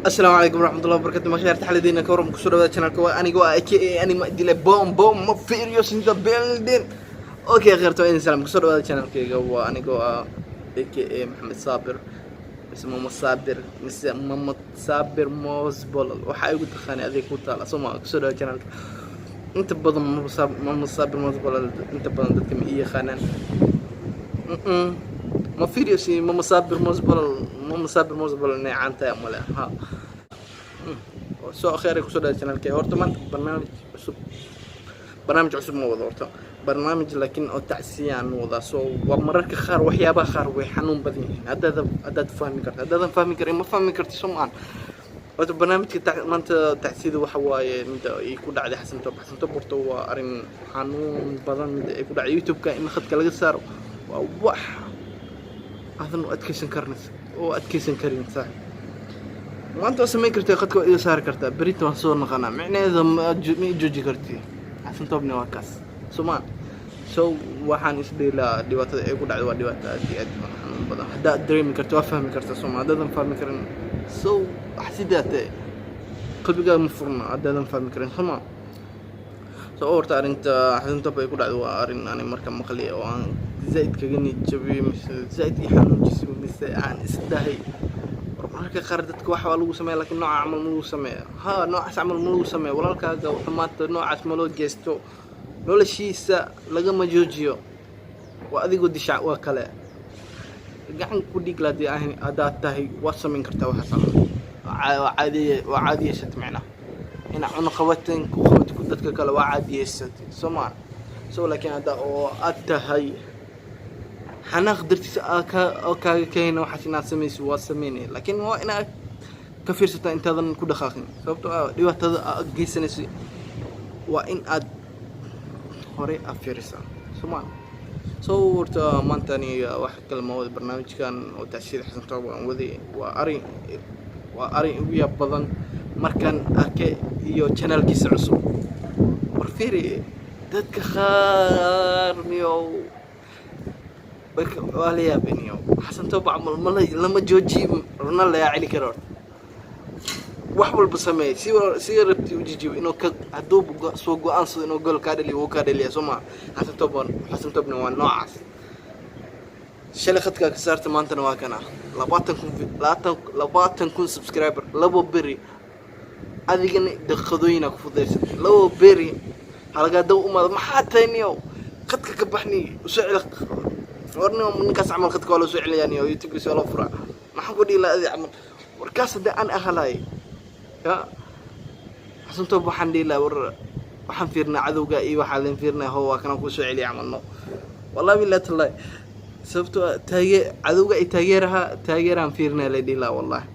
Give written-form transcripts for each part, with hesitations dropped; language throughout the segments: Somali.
Asalaamu calaykum waraxmatullahi wabarakatu. Makhyaarta xaladiina ka waran? Kusoo dhawaada channelka. Waa aniga, waa aka anima dile bom bom ma firios in the building. Okay, khayrta, waa idin salaam. Kusoo dhawaada channelkayga. Waa anigoo ah aka Maxamed Saabir mise Mama Saabir mise Mama Saabir Mosbolol, waxaa igu taqaanay adig ku taala soo ma. Kusoo dhawaada channelka. Inta badan Mama Saabir Mosbolol inta badan dadka ma ii yaqaanaan. Ma firios Mama Saabir Mosbolol, Mama Saabir Mosbolol inay caan tahay male ha. Soo kheyray, kusoo dhawaada channelkayga. Horta maanta barnaamij cusub ma wado horta barnaamij, laakiin oo tacsiyaan wadaa. So waa mararka qaar waxyaabaha qaar way xanuun badan yihiin. Haddaad fahmi karto, haddaadan fahmi karin, ma fahmi karti soo maan. Horta barnaamijka maanta tacsiyada waxa waaye midda ay ku dhacday Xasan Top. Xasan Top horta waa arrin xanuun badan midda ay ku dhacday YouTube-ka in khadka laga saaro. Waa wax aadan u adkeysan karin oo adkeysan karin, saaxib. Maanta waa samayn kartaa, khadka waa iga saari kartaa, berita waan soo naqanaa, micnaheeda ma i jooji karti. Xasan Topni waa kaas somaan. So waxaan isdhihi lahaa dhibaatada ay ku dhacday waa dhibaato aad iyo aad u xanuun badan. Haddaad dareemi karto, waa fahmi kartaa sooma. Haddaadan fahmi karin, so wax sidaa tae qalbigaaga ma furna haddaadan fahmi karin sooma. So horta arrinta Xasan Top ay ku dhacday waa arrin ani marka maqliya oo aan zaid kaga niyad jabiyey mise zaid ii xanuujisay mise aan isdahay war mararka qaar dadka wax waa lagu sameeya, laakiin nooca camal ma lagu sameeya. Ha, noocaas camal ma lagu sameeya. Walaalkaaga xumaanta noocaas ma loo geysto, noloshiisa lagama joojiyo. Waa adigoo dishac waa kale gacan ku dhiig la hadii ahayn haddaad tahay, waad samayn kartaa waxaas camal. Waa caadiye, waa caadiyeysat macnaha ina cunaqabateen ku qabato ku dadka kale, waa caadiyeysatay soo maan. So laakiin hadda oo aad tahay xanaaq dartiisa aa ka oo kaaga keena waxaas inaad samayso, waa sameynaya, laakiin waa inaad ka fiirsataa intaadan ku dhaqaaqin, sababtoo ah dhibaatada aad geysanayso waa in aad horey aad fiirisaa sooma. So horta maanta aniga wax kale ma wada. Barnaamijkan oo tacsiyada Xasan Toob aan waday waa arin ugu yaab badan markaan arkay iyo channelkiisa cusub. War fiiri, dadka qaar niyo waa la yaabeen iyo Xasan Toob camal mala lama jooji runa layaa celi karo. Horta wax walba sameey, si rabti u jijibo inuu ka hadduu soo go-aansado inuu gol kaa dhaliyo, wuu kaa dhaliya soo maa. Xasan Toob, Xasan Toobna waa noocaas. Shalay khadkaa ka saarta, maantana waa kana 20,000, 20,000 subscriber 2 beri. Adigana daqiiqadooyinaa ku fudaysatay 2 beri. Halagaa daw umaada maxaa tahay niyow? Khadka ka baxni, usoo celi. War niyow, ninkaas camal khadka waa loo soo celiyaa niyow, YouTube-kiisa waa loo furaa. Maxaan ku dhihi lahaa adi camal? Warkaas haddii aan ahalaay ya Xasan Toob, waxaan dhihi lahaa war waxaan fiirnaa cadowga iyo waxaa leen fiirnaa ho, waa kanaan kuu soo celiya camal. No, wallahi billahi tallahi, sababtoo ah taage cadowga ay taageeraha taageeraan fiirnaa la dhihi lahaa wallahi.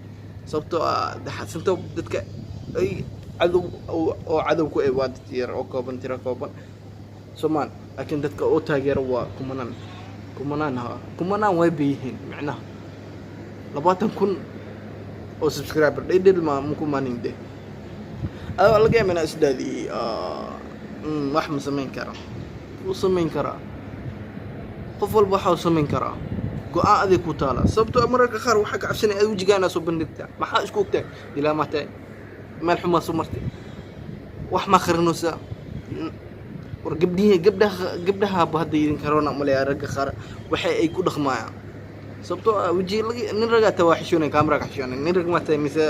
Sababtoo ah Xasan Toob dadka ay cadow oo cadow ku eh waa dad yar oo kooban, tiro kooban soomaan, laakiin dadka oo taageero waa kumanaan, kumanaan, ha, kumanaan way bayihiin. Micnaha 20,000 oo subscriber dhedhel ma maku maanin de. Adoo laga yaaba inaa isdhaadi wax ma samayn kara, wuu samayn karaa. Qof walba waxa uu samayn karaa, go-aan adig ku taala. Sababtoo ah mararka qaar waxaa ka cabsanaya ad wejigaa inaa soo bandhigtaa. Maxaa isku ogtahay? Ilaa maa tahay meel xumaa soo martay, wax maa qarinaysaa. War gabdhihi, gabdhaha, gabdhahaaba hadda idin karoona maleeyaa ragga qaar waxay ay ku dhaqmayaan, sababtoo ah wejiga laga nin ragaa taa waa xishoonay, kaamera ka xishoonay. Nin rag maa tahay mise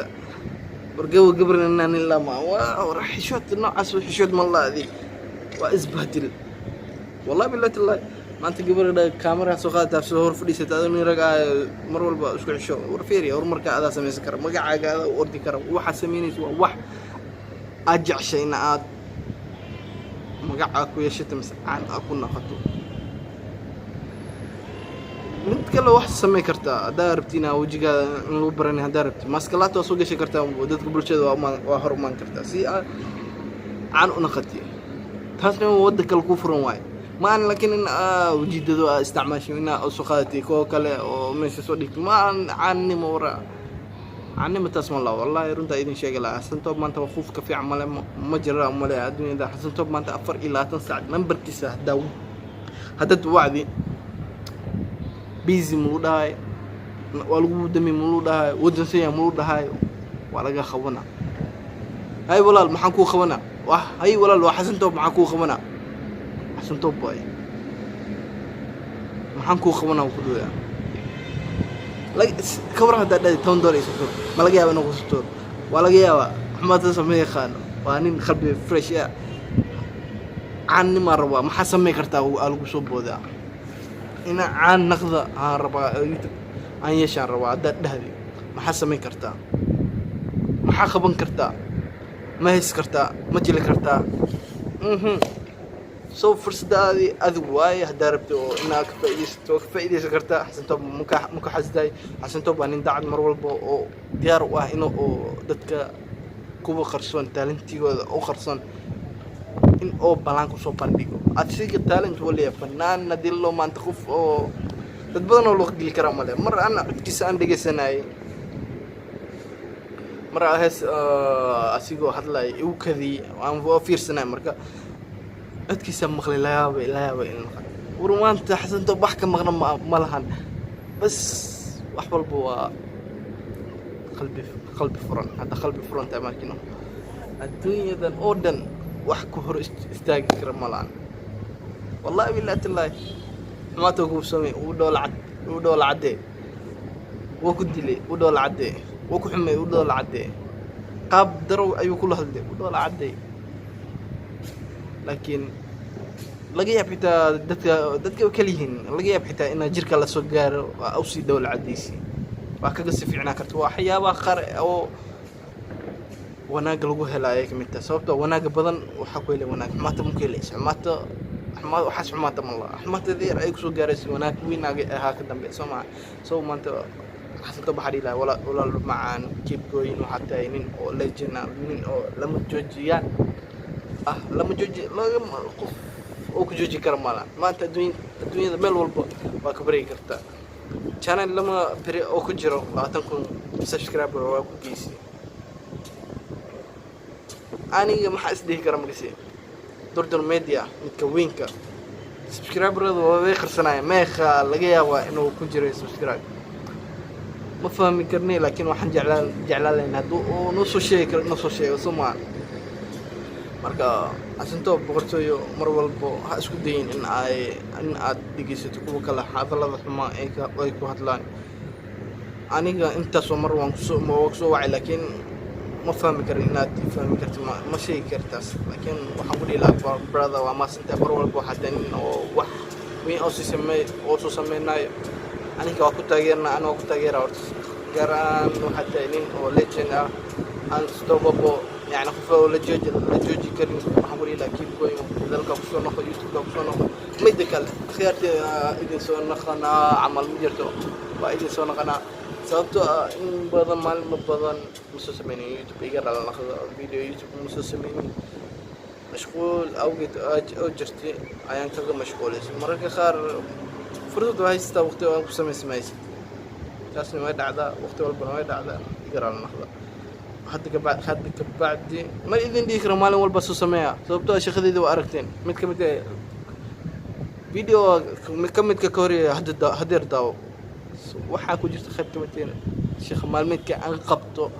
war gaba gabarna nin lama waa. War xishood noocaas, xishood ma la adi waa isbahdil. Wallahi billahi tallahi, maanta gabadha kaamera soo qaadataa, soo hor fadhiisata, adoo nin rag ah mar walba isku xisho. War fiiri, horumarka adaa samaysan kara, magacaaga adaa u ordi kara. Waxaad samaynaysa waa wax aad jeceshay in aad magacaa ku yeeshato mise caan aad ku noqoto. Mid kale wax samay kartaa haddaa rabti inaa wejigaada in lagu baranay, haddaa rabti maskalaata waa soo gashan kartaa, dadka bulshada waa hor imaan kartaa si aad caan u noqoti. Taasna wadda kale ku furan waayo ma aan, laakiin in aa ujeedado aa isticmaasho inaa soo qaadatay kuwa kale oo meesha soo dhigtay ma aan caannimo. Wara caannimo taas ma laha. Wallahi runtaa idin sheegi lahaa, Xasan Toob maanta waa qof ka fiican male ma jira male adduunyada. Xasan Toob maanta 24 saac nambarkiisa haddaa haddaad wacdi, busy mulu dhahay, waa lagu dami mulu dhahay, wadansan yahay mulu dhahay. Waa laga qabanaa. Hay walaal, maxaan kuu qabanaa? Wah, hay walaal, waa Xasan Toob. Maxaan kuu qabanaa? Xasan Toob waaye, maxaan kuu qabanaa? Ku dhawaa ka waran haddaa dhahday $10 isu tuur, ma laga yaaba inuu kusu tuur? Waa laga yaabaa. Xumaata ma yaqaano, waa nin qalbi fresh ah. Caannimaa rabaa, maxaa samey kartaa? Aa lagu soo boodaa ina caan naqda aan rabaa, YouTube aan yeeshaan rabaa haddaad dhahdi, maxaa samayn kartaa? Maxaa qaban kartaa? Ma hays kartaa? Ma jili kartaa? So fursadaadii adig waaye. Haddaa rabto oo inaad ka faaidaysato, waa ka faaidaysan kartaa. Xasan Toob maka xasdaay. Xasan Toob waa nin dacad, mar walba oo diyaar u ah in oo dadka kuwa qarsoon, talentigooda u qarsoon, in oo balaan kusoo bandhigo. Asiga talent waliya, fanaan hadii loo maanta qof oo dad badan oo loo geli karaa male. Mar ana codkiisa aan dhegaysanayay, mar hees asigoo hadlaya igu kadiyey, aan waa fiirsanay. Marka codkiisa maqlay, layaabay, layaabay in war maanta Xasan Toob wax ka maqna ma lahan. Bas wax walba waa qalbi, qalbi furan. Hadda qalbi furan tahay markino, adduunyadan oo dhan wax ku hor istaagi kara ma lahan. Wallahi billahi tallahi, xumaata kuu samey, uu dhoola cad, uu dhoola caddee, waa ku dilay, u dhoola caddee, waa ku xumey, u dhoola caddee, qaab darow ayuu kula hadlay, u dhoola caddee. Laakiin laga yaab xitaa dadka kala yihiin, laga yaab xitaa inaa jirka lasoo gaaro, waa usii dhoola caddaysi, waa kaga si fiicnaa karta. Waa waxyaabaha qaar oo wanaagga lagu hela ayay kamid tahay, sababtoo wanaagga badan waxaa ku helay wanaag, xumaata ma ku helaysa. Xumaata, xumaa, waxaas xumaata ma laha. Xumaata yar ay kusoo gaaraysa, wanaag weyn ahaa ka dambe, soo maa? So maanta Xasan Toob waxaa dhihi lahaa, walaal macaan, keep going. Waxaa tahay nin oo legend ah, nin oo lama joojiyaan ah, lama jooji, lagama qof oo ku jooji kara malahan. Maanta adduunyada meel walba waa ka baryi kartaa. Channel lama beri oo ku jiro 20,000 subscriber waa ku geysay. Aniga maxaa isdhihi kara magasi Durdur Media, midka weynka, subscriberada waa way qarsanaya. Meeqa laga yaabaa inuu ku jiro subscribe? Ma fahmi karnay, laakiin waxaan jeclaan lahayn hadduu uu noo soo sheegi karo, noo soo sheego, soo maa? Marka Xasan Toob boqortooyo, mar walbo ha isku dayin in aad dhegeysato kuwa kale hadallada xumaa ay ku hadlaan. Aniga intaasoo mar waan kusoo wacay, laakiin ma fahmi karin inaad i fahmi karti, ma sheegi kartaas. Laakiin waxaan ku dhihi lahaa, brother, waa maasantahay. Mar walba waxaa tahay nin oo wax weyn oo sii sameey oo soo sameynayo. Aniga waa ku taageerna, aniga waa ku taageera horta. Gaar ahaan waxaa tahay nin oo legend ah, unstoppable, yani qof oo la jooji karin. Waxaan ku dhihi lahaa, keep going. Dalka kusoo noqo, YouTube-ka kusoo noqo. Midda kale, khiyaartii idin soo noqonaa camal ma jirto, waa idin soo noqonaa, sababtoo ah in badan, maalmo badan ma soo sameynin YouTube. Iga dhala naqdo video YouTube ma soo sameynin, mashquul awgeed oo jirtay ayaan kaga mashquulisay. Mararka qaar fursad waa haystaa, waqti aan ku samaysamaysid, taasna way dhacdaa, waqti walbana way dhacdaa. Iga rala naqda. Hadda kabacdi ma idin dhihi karo maalin walba soo sameeya, sababtoo ah shaqadeyda waa aragteen. Mid ka mid ah video ka midka ka horeeya hadda hadeer daawo, waxaa ku jirta qayb ka mid ah shaqa maalmeedka aan qabto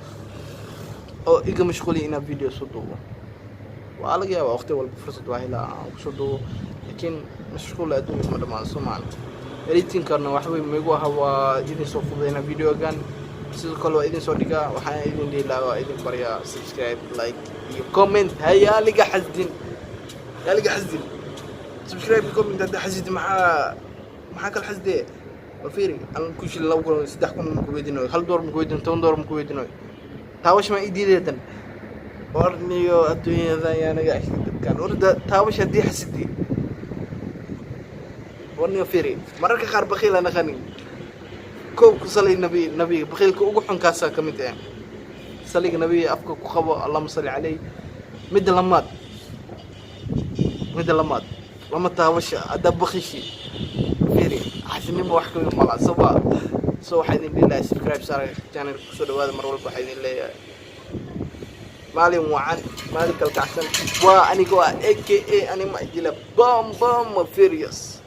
oo iga mashquuliya inaan video soo duubo. Waa laga yaabaa waqti walba fursad waa helaa aan kusoo duubo, laakiin mashquul adduunka ma dhamaado, soo maan? Editingkana wax weyn maigu aha, waa idin soo fududeynaa videogan, sidoo kale waa idin soo dhigaa. Waxaan idin dhihi lahaa, waa idin baryaa, subscribe, like iyo comment. Hayaa liga xasdin, yaa liga xasdin. Subscribe, comment hadda xasidi, maxaa kala xasdee? Waa fiiri, aan ku shil 2,000, 3,000 ma ku weydiinayo, $1 ma ku weydiinayo, $10 ma ku weydiinayo. Taawash ma ii diideedan? Warniyo adduunyada ayaa naga ashta dadkan. Warda taawash haddii xasidi, warniyo fiiri, mararka qaar bakiil aan aqanin. Kow, ku salay nabi, nabiga bakiilka ugu xun kaasaa ka mid ah. Saliga nabiga afka ku qabo, allahuma salli caleyh. Midda lamaad, lama taabasha haddaa bakishi. Fiiri, xasinimo wax kamid mala soba. So waxaa idin dhihi lahaa, subscribe saara channel, kusoo dhawaada. Mar walba waxaa idin leeyahay maalin wacan, maalin kalkacsan. Waa anigoo ah aka anima idila bom bom furious.